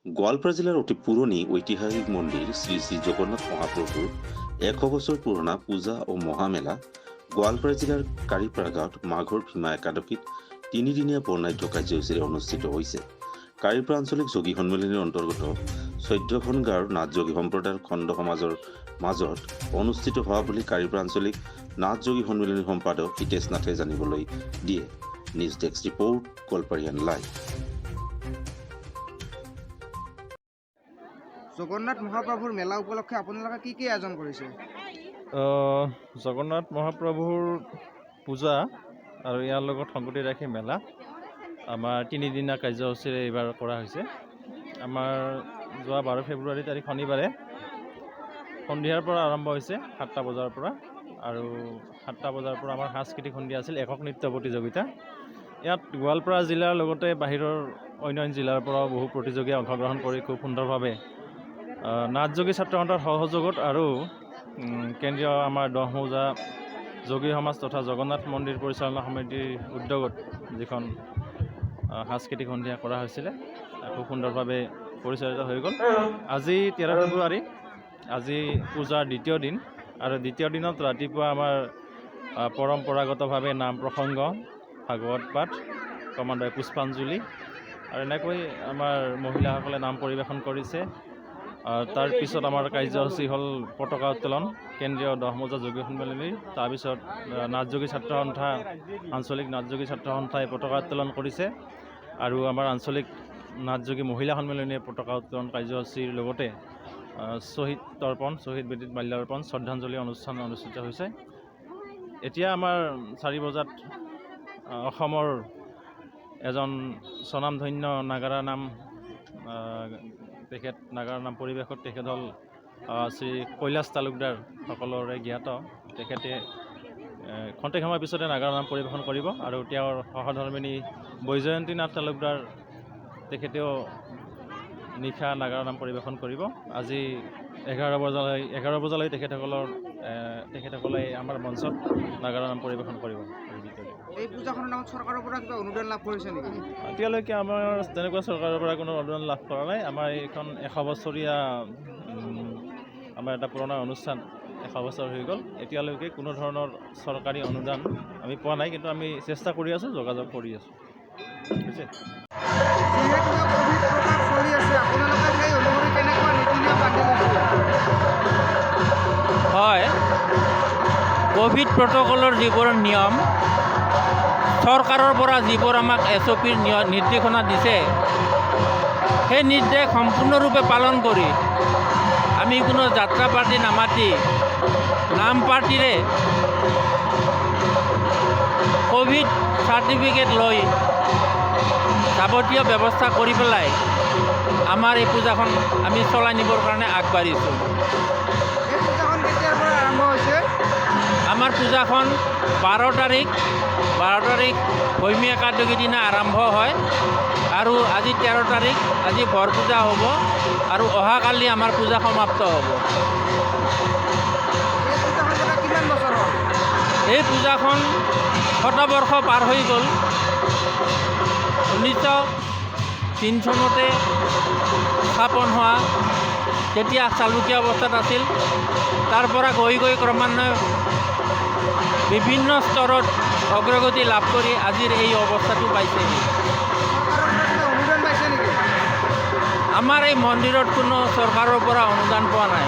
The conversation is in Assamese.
গোৱালপাৰা জিলাৰ অতি পুৰণি ঐতিহাসিক মন্দিৰ শ্ৰী শ্ৰী জগন্নাথ মহাপ্ৰভুৰ 100 বছৰ পুৰণা পূজা ও মহামেলা গোৱালপাৰা জিলাৰ কাৰিপাৰা গাঁৱত মাঘৰ ভীমা একাদশীত তিনিদিনীয়া বৰ্ণাঢ্য কাৰ্যসূচীৰে অনুষ্ঠিত হৈছে। কাৰিপাৰা আঞ্চলিক যোগী সন্মিলনীৰ অন্তৰ্গত 14খন গাঁৱৰ নাথ যোগী সম্প্ৰদায়ৰ খণ্ড সমাজৰ মাজত অনুষ্ঠিত হোৱা বুলি কাৰিপাৰা আঞ্চলিক নাথ যোগী সন্মিলনীৰ সম্পাদক হিতেশ নাথে জানিবলৈ দিয়ে। News desk report, Goalpariyan live. Jagannath মহাপ্ৰভুৰ মেলা উপলক্ষে আপোনালোকে কি কি আয়োজন কৰিছে? জগন্নাথ মহাপ্ৰভুৰ পূজা আৰু ইয়াৰ লগত সংগতি ৰাখি মেলা আমাৰ তিনিদিনীয়া কাৰ্যসূচীৰে এইবাৰ কৰা হৈছে। আমাৰ যোৱা 12 ফেব্ৰুৱাৰী তাৰিখ শনিবাৰে সন্ধিয়াৰ পৰা আৰম্ভ হৈছে 7টা বজাৰ পৰা আৰু 7টা বজাৰ পৰা আমাৰ সাংস্কৃতিক সন্ধিয়া আছিল, একক নৃত্য প্ৰতিযোগিতা। ইয়াত গোৱালপাৰা জিলাৰ লগতে বাহিৰৰ অন্য অন্য জিলাৰ পৰাও বহু প্ৰতিযোগীয়ে অংশগ্ৰহণ কৰি খুব সুন্দৰভাৱে নাথ যোগী ছাত্ৰ সন্থাৰ সহযোগত আৰু কেন্দ্ৰীয় আমাৰ দহমৌজা যোগী সমাজ তথা জগন্নাথ মন্দিৰ পৰিচালনা সমিতিৰ উদ্যোগত যিখন সাংস্কৃতিক সন্ধিয়া কৰা হৈছিলে, খুব সুন্দৰভাৱে পৰিচালিত হৈ গ'ল। আজি 13 ফেব্ৰুৱাৰী, আজি পূজাৰ দ্বিতীয় দিন আৰু দ্বিতীয় দিনত ৰাতিপুৱা আমাৰ পৰম্পৰাগতভাৱে নাম প্ৰসংগ, ভাগৱত পাঠ, ক্ৰমান্বয়ে পুষ্পাঞ্জলি আৰু এনেকৈ আমাৰ মহিলাসকলে নাম পৰিৱেশন কৰিছে। তাৰপিছত আমাৰ কাৰ্যসূচী হ'ল পতাকা উত্তোলন কেন্দ্ৰীয় দহমৌজা যোগী সন্মিলনীৰ। তাৰপিছত নাথ যোগী ছাত্ৰ সন্থা, আঞ্চলিক নাথ যোগী ছাত্ৰ সন্থাই পতাকা উত্তোলন কৰিছে আৰু আমাৰ আঞ্চলিক নাথ যোগী মহিলা সন্মিলনীয়ে পতাকা উত্তোলন কাৰ্যসূচীৰ লগতে শ্বহীদ তৰ্পণ, শ্বহীদ বেদীত মাল্যাৰ্পণ, শ্ৰদ্ধাঞ্জলি অনুষ্ঠান অনুষ্ঠিত হৈছে। এতিয়া আমাৰ 4 বজাত অসমৰ এজন স্বনামধন্য নাগাৰা নাম, তেখেত নাগাৰা নাম পৰিৱেশত, তেখেত হ'ল শ্ৰী কৈলাশ তালুকদাৰ, সকলোৰে জ্ঞাত। তেখেতে খন্তেক সময়ৰ পিছতে নাগাৰা নাম পৰিৱেশন কৰিব আৰু তেওঁৰ সহধৰ্মিনী বৈজয়ন্তী নাথ তালুকদাৰ, তেখেতেও নিশা নাগাৰা নাম পৰিৱেশন কৰিব। আজি 11 বজালৈ তেখেতসকলে আমাৰ মঞ্চত নাগাৰা নাম পৰিৱেশন কৰিব। এই পূজাখনৰ নামত চৰকাৰৰ পৰা কিবা অনুদান লাভ কৰিছে নেকি? এতিয়ালৈকে আমাৰ তেনেকুৱা চৰকাৰৰ পৰা কোনো অনুদান লাভ কৰা নাই। আমাৰ এইখন 100 বছৰীয়া আমাৰ এটা পুৰণা অনুষ্ঠান, 100 বছৰ হৈ গ'ল। এতিয়ালৈকে কোনো ধৰণৰ চৰকাৰী অনুদান আমি পোৱা নাই, কিন্তু আমি চেষ্টা কৰি আছোঁ, যোগাযোগ কৰি আছোঁ। হৈছে। যিহেতুকে ক'ভিড প্ৰভাৱ চলি আছে, আপোনালোকে সেই অনুসৰি কেনেকুৱা নীতি নিয়ম বান্ধি লৈছে? হয়, ক'ভিড প্ৰট'কলৰ যিবোৰ নিয়ম, চৰকাৰৰ পৰা যিবোৰ আমাক এছঅ'পিৰ নিৰ্দেশনা দিছে, সেই নিৰ্দেশ সম্পূৰ্ণৰূপে পালন কৰি আমি কোনো যাত্ৰা পাৰ্টি নামাতি নাম পাৰ্টিৰে ক'ভিড চাৰ্টিফিকেট লৈ যাৱতীয় ব্যৱস্থা কৰি পেলাই আমাৰ এই পূজাখন আমি চলাই নিবৰ কাৰণে আগবাঢ়িছোঁ। এই পূজাখন কেতিয়াৰ পৰা আৰম্ভ হৈছে? আমাৰ পূজাখন 12 তাৰিখ, 12 তাৰিখ ভৈমী একাদশীৰ দিনা আৰম্ভ হয় আৰু আজি 13 তাৰিখ, আজি বৰ পূজা হ'ব আৰু অহাকালি আমাৰ পূজা সমাপ্ত হ'ব। এই পূজাখন পতা কিমান বছৰ হ'ল? এই পূজাখন শতবৰ্ষ পাৰ হৈ গ'ল। 1903 চনতে স্থাপন হোৱা, তেতিয়া চালুকীয়া অৱস্থাত আছিল। তাৰ পৰা গৈ গৈ ক্ৰমান্বয়ে বিভিন্ন স্তৰত অগ্ৰগতি লাভ কৰি আজিৰ এই অৱস্থাটো পাইছেহি। চৰকাৰৰ পৰা কিবা অনুদান পাইছে নেকি? আমাৰ এই মন্দিৰত কোনো চৰকাৰৰ পৰা অনুদান পোৱা নাই।